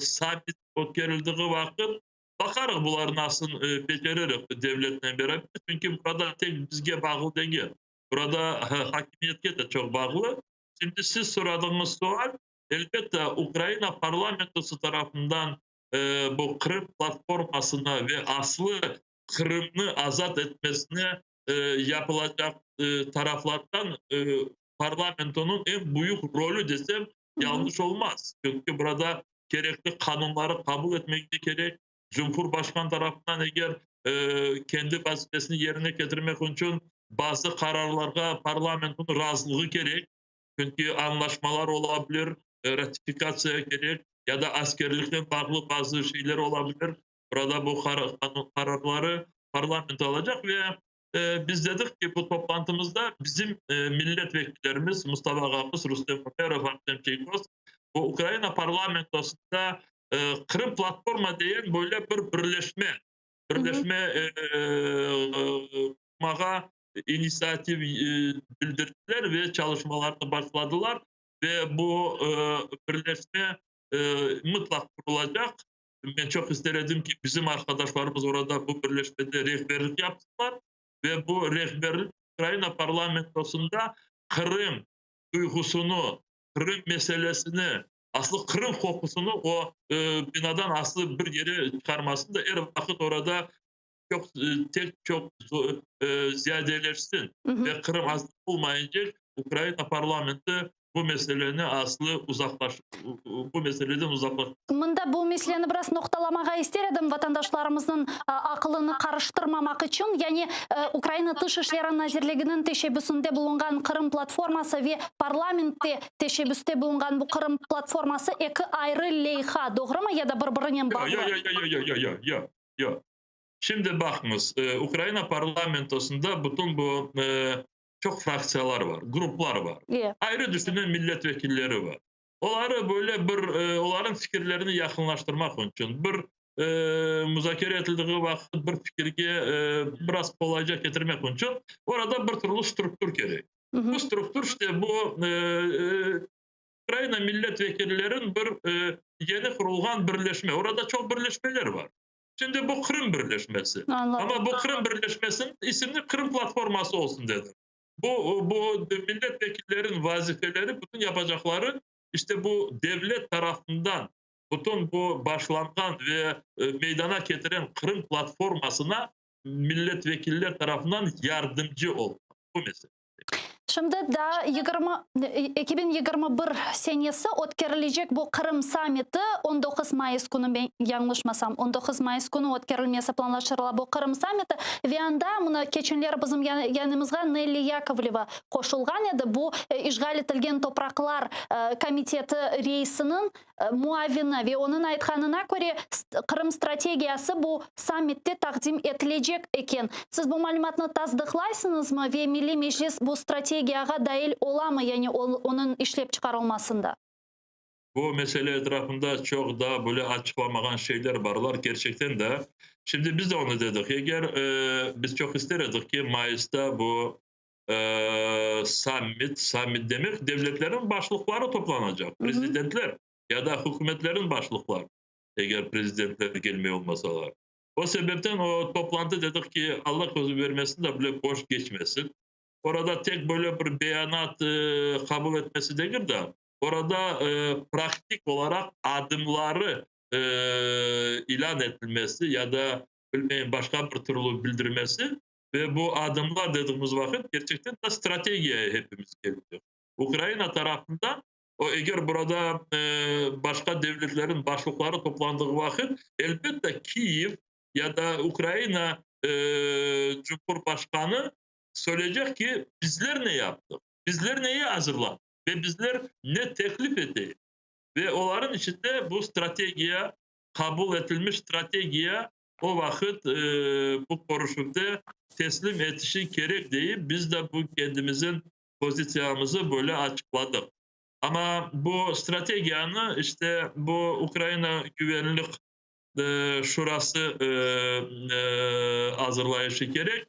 sammit ötkerildiği vaqıt baqarıq bular nasıl beceririk devletnen beraber, çünki burada tek bizge bağlı degil, burada hakimiyetke de çoq bağlı. Şimdi siz soradığıñız sual, elbette, Ukraina parlamentosı tarafından bu Qırım platformasına ve aslı Qırımnı azat etmesine yapılacaq taraflardan parlamentonıñ eñ büyük rolü desem, yanlış olmaz. Çünki burada kerekli qanunları qabul etmege kerek. Cumhurbaşqan tarafından eger kendi vazifesini yerine ketirmek içün bazı qararlarğa parlamentonıñ razılığı kerek. Çünki añlaşmalar ola bilir, ratifikatsiya kerek ya da askerliknen bağlı bazı şeyler ola bilir. Burada bu qararları parlament alacaq ve. Biz dedik ki, bu toplantımızda bizim milletvekillerimiz Mustafa Ğapız, Rustem Umerov, Ahtem Çiygoz bu Ukraina parlamentosında Qırım platforma degen böyle bir birleşme, birleşme qurmağa inisiativ bildirdiler ve çalışmalarnı başladılar ve bu birleşme mıtlaq qurulacaq. Men çoq ister edim ki, bizim arqadaşlarımız orada bu birleşmede rehberlik yapsınlar ve bu rehberlik Ukraina parlamentosında Qırım duyğusını, Qırım meselesini, aslı Qırım qoqusını o binadan aslı bir yere çıqarmasın da, er vaqıt orada çoq, tek çoq ziyadeleşsin ve Qırım aslı olmayınca Ukraina parlamenti bu meseleni aslı uzaqlaş, bu meseleden uzaqlaş. Mında bu meseleni biraz noqtalamağa ister edim, vatandaşlarımıznıñ aqılını qarıştırmamaq içün. Yani Ukraina Tış işleri nazirliginiñ teşebbüsinde bulunğan Qırım platforması ve parlamentte teşebbüste bulunğan bu Qırım platforması eki ayrı leyha, doğrumı, ya da bir-birinen bağlı? Yoq, yoq, yoq, yoq, yoq, yoq, yoq, yoq. Şimdi baqıñız, Ukraina parlamentosında bütün bu çoq fraktsiyalar bar, gruplar bar. Ayrı düşünen milletvekilleri bar. Oları böyle bir, olarnıñ fikirlerini yaqınlaştırmaq içün, bir muzakere etildiği vaqıt bir fikirge biraz qolayca ketirmek içün orada bir türlü struktur kerek. Bu struktur işte bu Ukraina milletvekillerin bir yeni qurulğan birleşme. Orada çoq birleşmeler bar. Şimdi bu Qırım birleşmesi. Amma bu Qırım birleşmesiniñ ismini Qırım platforması olsun dedim. Bu milletvekillerin vazifeleri, bütün yapacaqları işte bu devlet tarafından bütün bu başlanğan ve meydana ketiren Qırım platformasına milletvekiller tarafından yardımcı olmaq. Bu mesele. Şimdi daa 2021 senesi ötkerilecek bu Qırım sammiti 19 mayıs künü, men yañlışmasam, 19 mayıs künü ötkerilmesi planlaştırıla bu Qırım sammiti ve anda mına keçenleri bizim yanımızğa Nelli Yakovleva qoşulğan edi, bu işğal etilgen topraqlar komiteti reisiniñ muavini ve onıñ aytqanına köre, Qırım strategiyası bu sammitte taqdim etilecek eken. Siz bu malümatnı tasdıqlaysıñızmı ve Milliy Meclis bu strategiyağa dail olamı, yani onıñ işlep çıqarılmasında? Bu mesele etrafında çoq daa böyle açıqlamağan şeyler barlar, kerçekten de. Şimdi biz de onı dedik, eger biz çoq ister edik ki, mayısta bu Sammit, sammit demek, devletlerniñ başlıqları toplanacaq, prezidentler ya da hükümetlerniñ başlıqları, eger prezidentler kelmey olmasalar. O sebepten o toplantı dedik ki, Alla közü vermesin de, bile boş keçmesin. Orada tek böyle bir beyanat qabul etmesi degil de, orada praktik olaraq adımları ilân etilmesi ya da, bilmeyim, başqa bir türlü bildirmesi. Ve bu adımlar dediğimiz vaqıt kerçekten de strategiyaya hepimiz keldik. Ukraina tarafından o eger burada başqa devletlerin başlıqları toplandığı vaqıt, elbette Kiyev ya da Ukraina Cumhurbaşqanı söyleycek ki, bizler ne yaptıq, bizler neyi azırladıq ve bizler ne teklif eteyik. Ve oların içinde bu strategiya, qabul etilmiş strategiya o vaqıt bu körüşüvde teslim etişi kerek deyip, biz de bu kendimizin pozitsiyamızı böyle açıqladıq. Amma bu strategiyanı işte bu Ukraina Güvenlik Şurası azırlayışı kerek.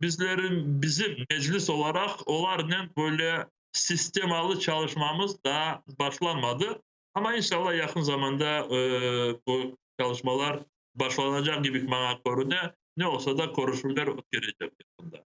Bizlerin, bizim Meclis olaraq olarnen böyle sistemalı çalışmamız daa başlanmadı. Amma inşallah yaqın zamanda bu çalışmalar başlanacaq kibi maña körüne, ne olsa da körüşüvler ötkerecek yaqında.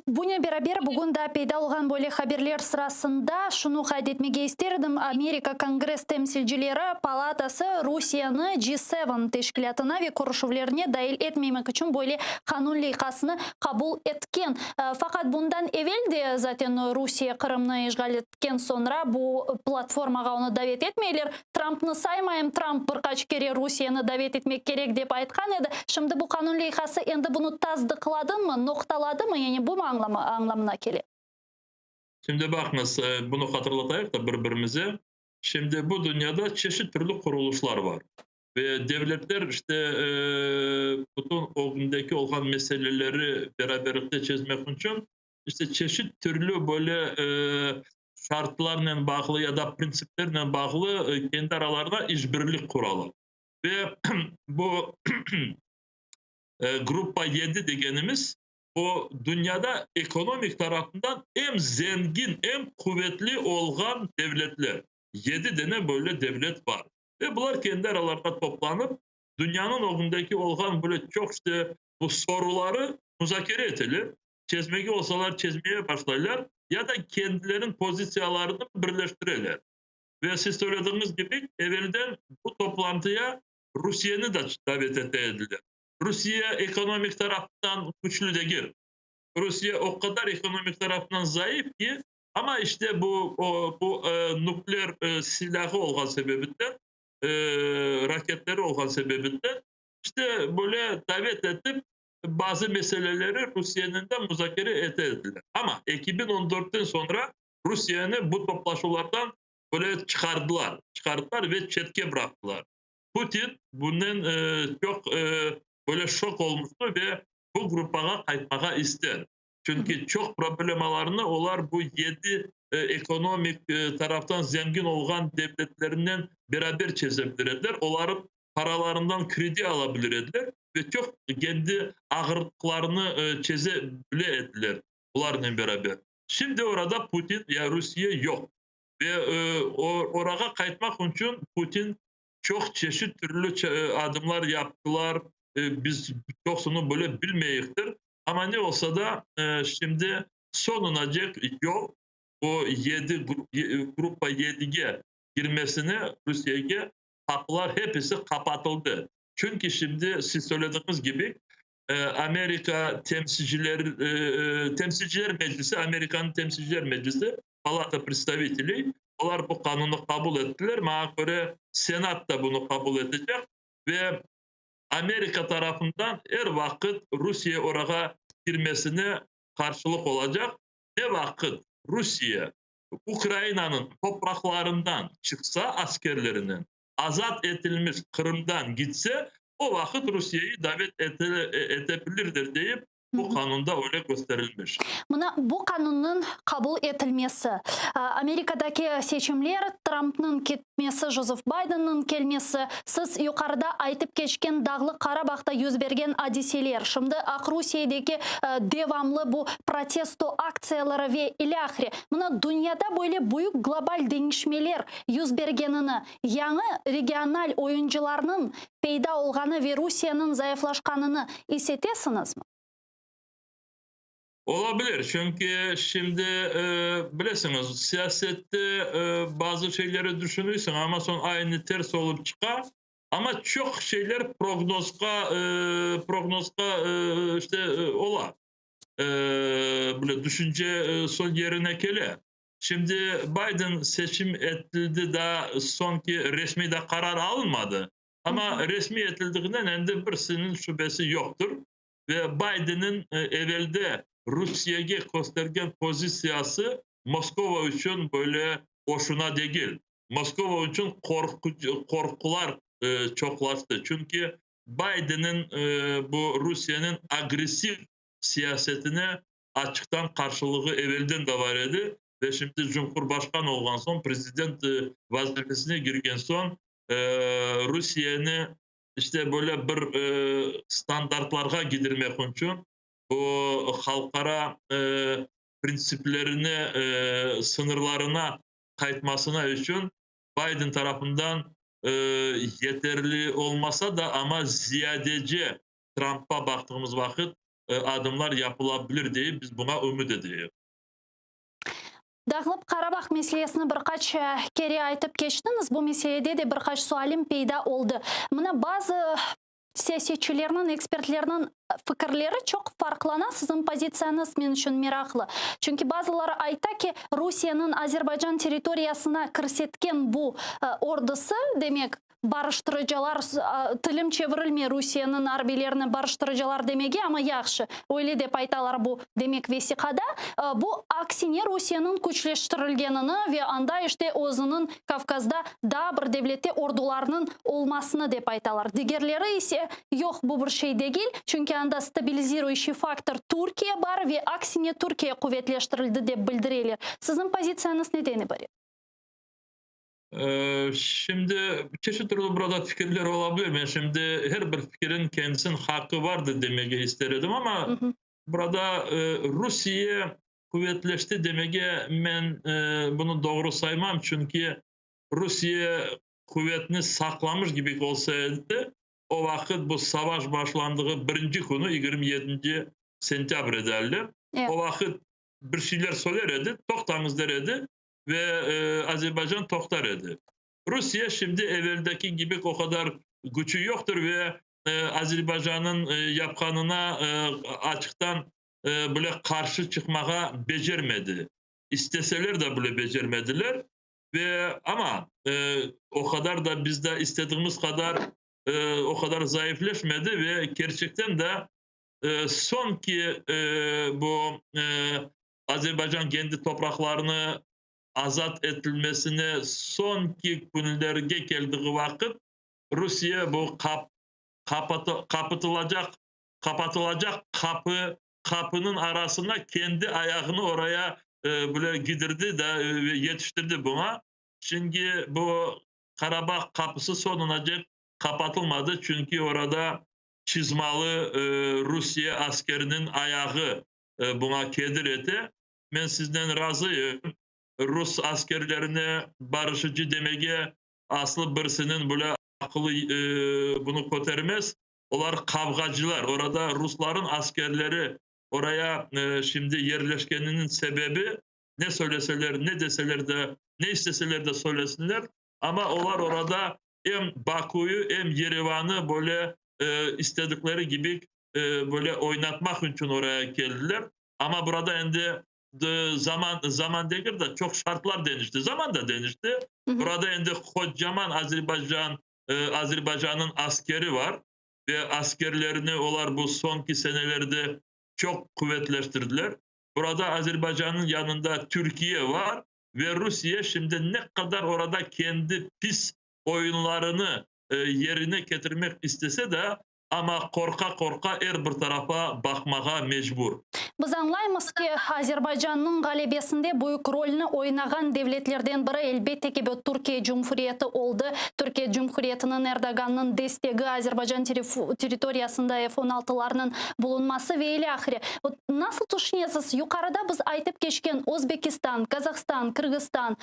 Bunen beraber, bugün daa peyda olğan böyle haberler sırasında şunı qayd etmege ister edim, Amerika Kongress temsilcileri palatası Rusiyeni G-seven teşkilâtına ve körüşüvlerine dail etmemek içün böyle qanun leyhasını qabul etken. Faqat bundan evel de zaten Rusiye Qırımnı işğal etken soñra bu platformağa onı davet etmeyler. Trampnı saymayım, Tramp bir qaç kere Rusiyeni davet etmek kerek dep aytqan edi. Şimdi bu qanun leyhası endi bunı tasdıqladımı, noqtaladımı, yani bu añlamına kele? Şimdi baqıñız, bunı hatırlatayıq da bir-birimize. Şimdi bu dünyada çeşit türlü qurulışlar bar. Ve devletler işte bütün ögündeki olğan meseleleri beraberlikte çezmek içün işte çeşit türlü böyle şartlarnen bağlı ya da printsiplernen bağlı kendi aralarında işbirlik quralar. Ve bu Gruppa 7 degenimiz o dünyada ekonomik tarafından em zengin, em quvetli olğan devletler. 7 dane böyle devlet bar. Ve bular kendi aralarında toplanıp dünyanıñ ögündeki olğan böyle çoq işte bu soruları muzakere eteler. Çezmege olsalar çezmeye başlaylar ya da kendileriniñ pozitsiyalarını birleştireler. Ve siz söylediğiniz gibi evelden bu toplantıya Rusiyeni de davet ete ediler. Rusiye ekonomik taraftan küçlü degil. Rusiye o qadar ekonomik taraftan zayıf ki, amma işte bu nükleer silahı olğan sebebinden, raketleri olğan sebebinden işte böyle davet etip bazı meseleleri Rusiyeniñ de muzakere ete ediler. Amma 2014'ten soñra Rusiyeni bu toplaşuvlardan böyle çıqardılar. Çıqardılar ve çetke bıraqtılar. Putin bundan çoq böyle şok olmuştı ve bu gruppağa qaytmağa ister. Çünki çoq problemalarını olar bu 7 ekonomik taraftan zengin olğan devletlerinden beraber çezebilir ediler. Olarnıñ paralarından kredi alabilir ediler ve çoq kendi ağırlıqlarını çeze bile ediler bularnen beraber. Şimdi orada Putin ya Rusiye yoq. Ve orağa qaytmaq içün Putin çoq çeşit türlü adımlar yaptılar. Biz çoqsını böyle bilmeyiktir. Amma ne olsa da şimdi soñunacek yol o 7 gruppa 7'ge girmesine Rusiyege qapılar hepisi qapatıldı. Çünki şimdi siz söylediğiniz gibi Amerika temsilciler meclisi, Amerikanıñ temsilciler meclisi, Palata представителей, olar bu qanunı qabul ettiler. Maña köre Senat da bunı qabul etecek ve Amerika tarafından er vaqıt Rusiye orağa girmesine qarşılıq olacaq. Ne vaqıt Rusiye Ukrainanıñ topraqlarından çıqsa askerlerinen, azat etilmiş Qırımdan gitse, o vaqıt Rusiyeyi davet etebilirdir deyip bu qanunda öyle kösterilmiş. Mına bu qanunnıñ qabul etilmesi, Amerikadaki seçimler, Trampnıñ ketmesi, Jozef Baydenniñ kelmesi, siz yuqarıda aytıp keçken Dağlıq Qarabağda 100 bergen adiseler, şimdi Aqrusiyedeki devamlı bu protesto aktsiyaları ve ilâhre. Mına dünyada böyle büyük global deñişmeler 100 bergenini, yañı regional oyuncılarnıñ peyda olğanı ve Rusiyeniñ zayıflaşqanını is etesiñizmi? Olabilir çünki şimdi bilesiñiz, siyasette bazı şeyleri düşünürsün, amma soñ aynı ters olıp çıqa. Amma çoq şeyler prognozğa işte ola. Böyle düşünce soñ yerine kele. Şimdi Biden seçim etildi da soñki resmiy de qarar alınmadı. Amma resmiy etildiğinden endi birisiniñ şübesi yoqtır. Ve Biden'in evelde Rusiyege köstergen pozitsiyası Moskova içün böyle hoşuna degil. Moskova içün qorqular çoqlaştı. Çünki Biden'in bu Rusiyeniñ agressiv siyasetine açıqtan qarşılığı evelden de bar edi. Ve şimdi Cumhurbaşqan olğan soñ, prezident vazifesine girgen soñ Rusiyeni işte böyle bir standartlarğa gidirmek içün bu halqara printsiplerine, sıñırlarına qaytmasına içün Biden tarafından yeterli olmasa da, amma ziyadece Trump'a baqtığımız vaqıt adımlar yapılabilir deyip biz buña ümüt edeyik. Dağlıq Qarabağ meselesini bir qaç kere aytıp keçtiñiz. Bu meselede de bir qaç sualim peyda oldı. Mına bazı siyasetçilerniñ, ekspertlerniñ fikirleri çoq farqlana. Siziñ pozitsiyañız men içün meraqlı. Çünki bazıları ayta ki, Rusiyeniñ Azerbaycan territoriyasına kirsetken bu ordusı, demek, Barıştırıcılar, tilim çevirilmey Rusiyeniñ arbiylerini barıştırıcılar demege, amma yahşı, öyle dep aytalar bu, demek, vesiqada. Bu, aksine, Rusiyeniñ küçleştirilgenini ve anda, işte, özüniñ Kavkazda daa bir devlette ordularınıñ olmasını dep aytalar. Digerleri ise, yoq, bu bir şey degil, çünki anda stabiliziruyuşiy faktor Türkiye bar ve aksine Türkiye quvetleştirildi dep bildireler. Siziñ pozitsiyañız neden ibaret? Şimdi çeşit türlü burada fikirler olabilir. Men şimdi her bir fikirin kendisiniñ haqqı vardır demege ister edim, amma burada Rusiye quvetleşti demege men bunı doğru saymam, çünki Rusiye quvetni saqlamış gibi olsa edi, o vaqıt bu savaş başlandığı birinci künü, 27 sentâbr edi alle, o vaqıt bir şeyler söyler edi, toqtañız der edi, ve Azerbaycan toqtar edi. Rusiye şimdi eveldeki kibi o qadar küçü yoqtır ve Azerbaycannıñ yapqanına açıqtan bile qarşı çıqmağa becermedi. İsteseler de bile becermediler. Ve amma o qadar da biz de istediğimiz qadar o qadar zayıfleşmedi ve kerçekten de soñki bu Azerbaycan kendi topraqlarını azat etilmesine soñki künlerge keldiği vaqıt Rusiye bu qap, qapatı, qapıtılacaq, qapatılacaq qapı, qapınıñ arasına kendi ayağını oraya e, bile gidirdi da ve yetiştirdi buña. Çünki bu Qarabağ qapısı soñunacek qapatılmadı, çünki orada çizmalı e, Rusiye askeriniñ ayağı buña keder ete. Men siznen razıyım, rus askerlerine barışıcı demege aslı birisiniñ bile aqılı bunı kötermez. Olar qavğacılar. Orada rusların askerleri oraya şimdi yerleşkeniniñ sebebi, ne söyleseler, ne deseler de, ne isteseler de söylesinler, amma olar orada em Bakuyu, em Yerevanı böyle istedikleri kibi böyle oynatmaq içün oraya keldiler. Amma burada endi zaman zaman degil de, çoq şartlar deñişti, zaman da deñişti. Burada endi qocaman Azerbaycan Azerbaycannıñ askeri bar ve askerlerini olar bu soñki senelerde çoq quvetleştirdiler. Burada Azerbaycannıñ yanında Türkiye bar ve Rusiye şimdi ne qadar orada kendi pis oyunlarını yerine ketirmek istese de, amma qorqa-qorqa er bir tarafa baqmağa mecbur. Biz añlaymız ki, Azerbaycannıñ ğalebesinde büyük rolni oynağan devletlerden biri, elbette ki, bu Türkiye Cumhuriyeti oldı. Türkiye Cumhuriyetiniñ Erdogannıñ destegi, Azerbaycan territoriyasında F on altılarnıñ bulunması ve ilâhre. Nasıl tüşünesiz, yuqarıda biz aytıp keçken Özbekistan, Kazahstan, Kırgızstan,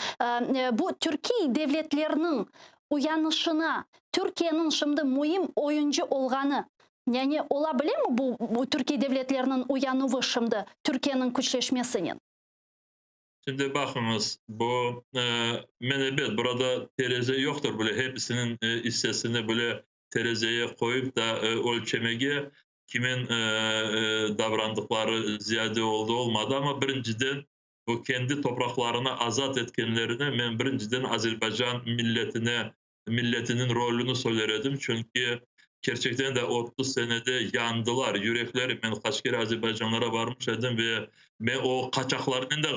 bu türkiy devletlerniñ uyanışına Türkiyeniñ şimdi müim oyuncı olğanı, yani ola bilemi bu türkiy devletlerniñ uyanuvı şimdi Türkiyeniñ küçleşmesinen? Şimdi baqıñız, bu, men ebet, burada tereze yoqtır bile, hepisiniñ issesini bile terezeye qoyıp da ölçemege, kimin davrandıqları ziyade oldı, olmadı, amma birinciden bu kendi topraqlarını azat etkenlerine men birinciden Azerbaycan milletine, milletiniñ rolüni söyler edim, çünki kerçekten de 30 senede yandılar, yürekleri, men qaç kere Azerbaycanlara barmış edim ve men o qaçaqlarnen de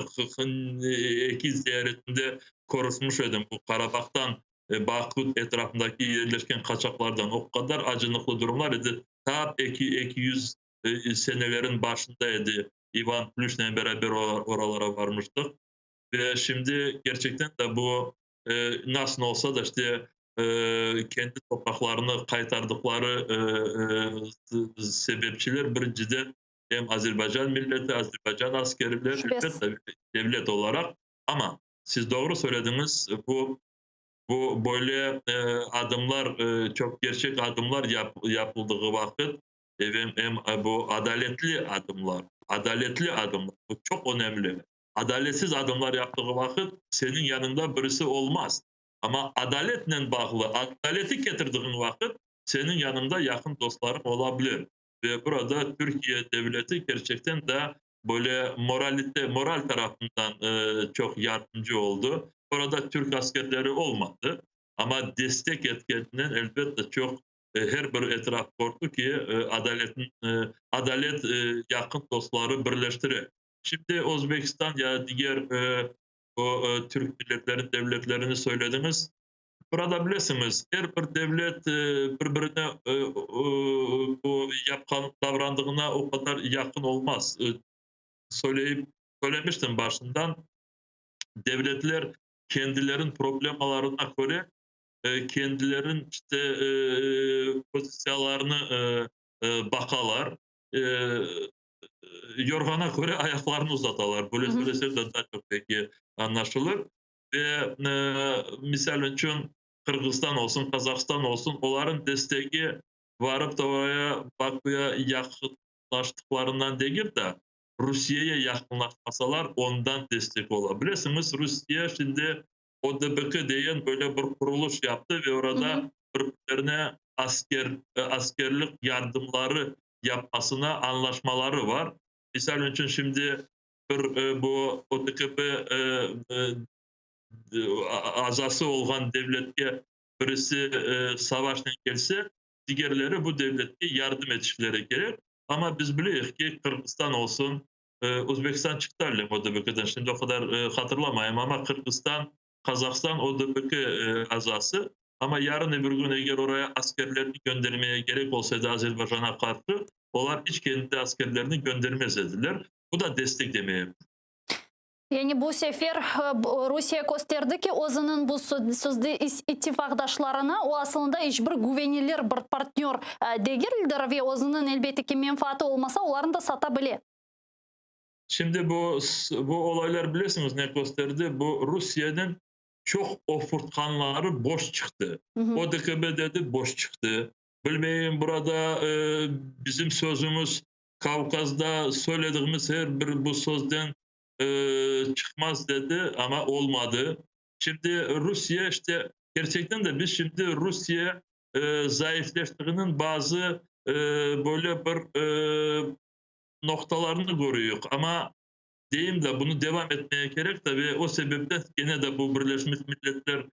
eki ziyaretimde körüşmüş edim, bu Qarabağdan Baku etrafındaki yerleşken qaçaqlardan o qadar acınıqlı durumlar edi, tap 200 senelerin başında edi, İvan Plüşnen beraber oralara varmıştıq. Ve şimdi kerçekten de bu nasıl olsa da işte kendi topraqlarını qaytardıqları sebepçiler birinciden em Azerbaycan milleti, Azerbaycan askerleri, elbette devlet olaraq. Amma siz doğru söylediñiz, bu böyle adımlar, çoq kerçek adımlar yapıldığı vaqıt, em bu adaletli adımlar, adaletli adımlar, bu çoq önemli. Adaletsiz adımlar yaptığı vaqıt seniñ yanıñda birisi olmaz. Amma adaletnen bağlı, adaleti ketirdiğiñ vaqıt seniñ yanıñda yaqın dostlarıñ ola bilir. Ve burada Türkiye devleti kerçekten de böyle moralite, moral tarafından çoq yardımcı oldı. Orada türk askerleri olmadı. Amma destek etkeninden elbette çoq her bir etraf kördi ki, adaletin adalet yaqın dostları birleştire. Şimdi Özbekistan ya diger o türk milletlerin devletlerini söylediñiz. Burada bilesiñiz, er bir devlet bir-birine bu yapqan davrandığına o qadar yaqın olmaz. Söyleyip, söylemiştim başından, devletler kendilerin problemalarına köre kendilerin işte pozitsiyalarını baqalar. Yorğana köre ayaqlarını uzatalar. Böyle söylesem de daa çoq belki añlaşılır. Ve misal içün Qırğızistan olsun, Qazahstan olsun, olarnıñ destegi varıp da oraya Bakuya yaqınlaştıqlarından degil de, Rusiyege yaqınlaşmasalar, ondan destek ola. Bilesiñiz, Rusiye şimdi ODBK degen böyle bir qurulış yaptı ve orada bir-birlerine asker askerlik yardımları yapmasına añlaşmaları var. Misal içün şimdi bir bu ODKB azası olğan devletke birisi savaşnen kelse, digerleri bu devletke yardım etişleri kerek. Amma biz bileyik ki, Qırğızistan olsun, Özbekistan çıqtı alem ODBKden, şimdi o qadar hatırlamayım, amma Qırğızistan, Qazahstan ODBK azası. Amma yarın öbür kün eger oraya askerlerni göndermege kerek olsa edi Azerbaycanğa qarşı, olar iç kendi askerlerini göndermez ediler. Bu da destek demek. Yani bu sefer Rusiye kösterdi ki, özüniñ bu sözde ittifaqdaşlarına o asılında iç bir güvenilir bir partnör degildir ve özüniñ, elbette ki, menfaatı olmasa, olarnı da sata bile. Şimdi bu olaylar bilesiñiz ne kösterdi? Bu Rusiyeniñ çoq ofurtqanları boş çıqtı. ODKB dedi, boş çıqtı. Bilmeyim, burada bizim sözümiz Kavkazda söylediğimiz her bir bu sözden çıqmaz dedi, amma olmadı. Şimdi Rusiye işte kerçekten de biz şimdi Rusiye zayıfleştiğiniñ bazı böyle bir noqtalarını körüyik. Amma deyim de, bunı devam etmege kerek de ve o sebepten kene de bu Birleşmiş Milletler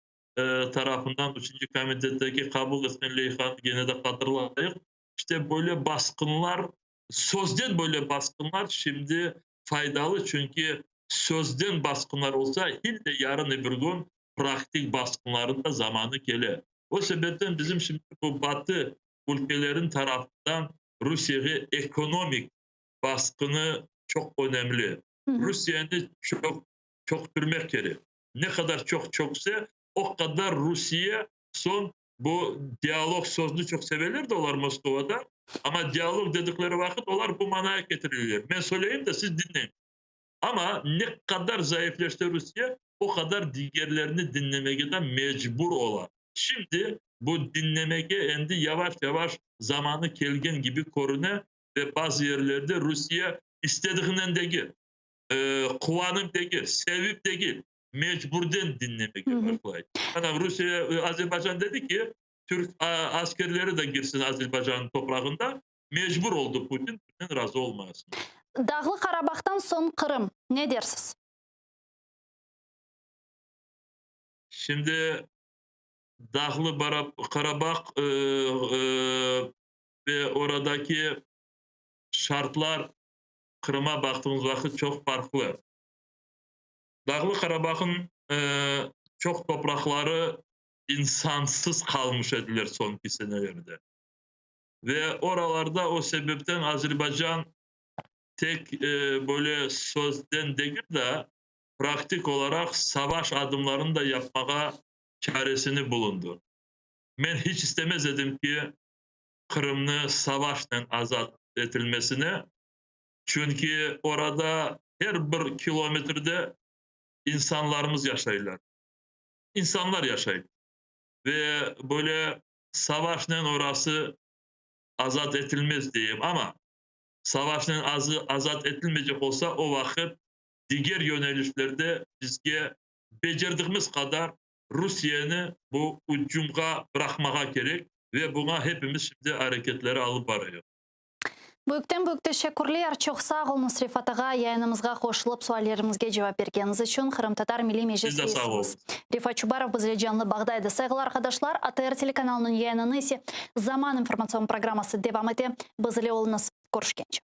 tarafından üçünci komitetteki qabul etken leyhanı kene de hatırlayıq. İşte böyle basqınlar, sözden böyle basqınlar şimdi faydalı, çünki sözden basqınlar olsa, ille yarın öbür kün praktik basqınların da zamanı kele. O sebepten bizim şimdi bu Batı ülkelerin tarafından Rusiyege ekonomik basqını çoq önemli. Rusiyeni çoq çoqtürmek kerek. Ne qadar çoq çökse, o qadar Rusiye soñ bu dialog sözni çoq seveler de olar Moskovada, amma dialog dedikleri vaqıt olar bu manaya ketirirler. Men söyleyim de, siz diñleñ. Amma ne qadar zayıfleşse Rusiye, o qadar digerlerini diñlemege de mecbur ola. Şimdi bu diñlemege endi yavaş-yavaş zamanı kelgen kibi körüne ve bazı yerlerde Rusiye istediğinden degil, quvanıp degil, sevip degil, mecburden diñlemege başlay. Mana Rusiye, Azerbaycan dedi ki, türk askerleri de girsin Azerbaycannıñ toprağında, mecbur oldı Putin, Putin razı olmasın. Dağlı Qarabağdan soñ Qırım. Ne dersiz? Şimdi Dağlı Qarabağ ve oradaki şartlar Qırıma baqtığımız vaqıt çoq farqlı. Dağlı Qarabağnıñ çoq topraqları insansız qalmış ediler soñki senelerde. Ve oralarda o sebepten Azerbaycan tek böyle sözden degil de, praktik olaraq savaş adımlarını da yapmağa çaresini bulundı. Men hiç istemez edim ki, Qırımnı savaşnen azat etilmesine, çünki orada her bir kilometrde insanlarımız yaşaylar. İnsanlar yaşay. Ve böyle savaşnen orası azat etilmez deyim. Amma savaşnen azat etilmeycek olsa, o vaqıt diger yönelişlerde bizge becerdigimiz qadar Rusiyeni bu ucumğa bıraqmağa kerek ve buña hepimiz şimdi areketleri alıp barayıq. Büyükten büyük teşekkürler. Çoq sağ oluñız, Refat ağa, yayınımızğa qoşulıp suallerimizge cevap bergeniñiz içün. Qırımtatar Milliy Meclis Siz de sağ reisimiz Refat Çubarov bizle canlı bağda edi. Sayğılı arqadaşlar, ATR telekanalınıñ yayınını ise Zaman informatsion programması devam ete. Bizle oluñız. Körüşkence.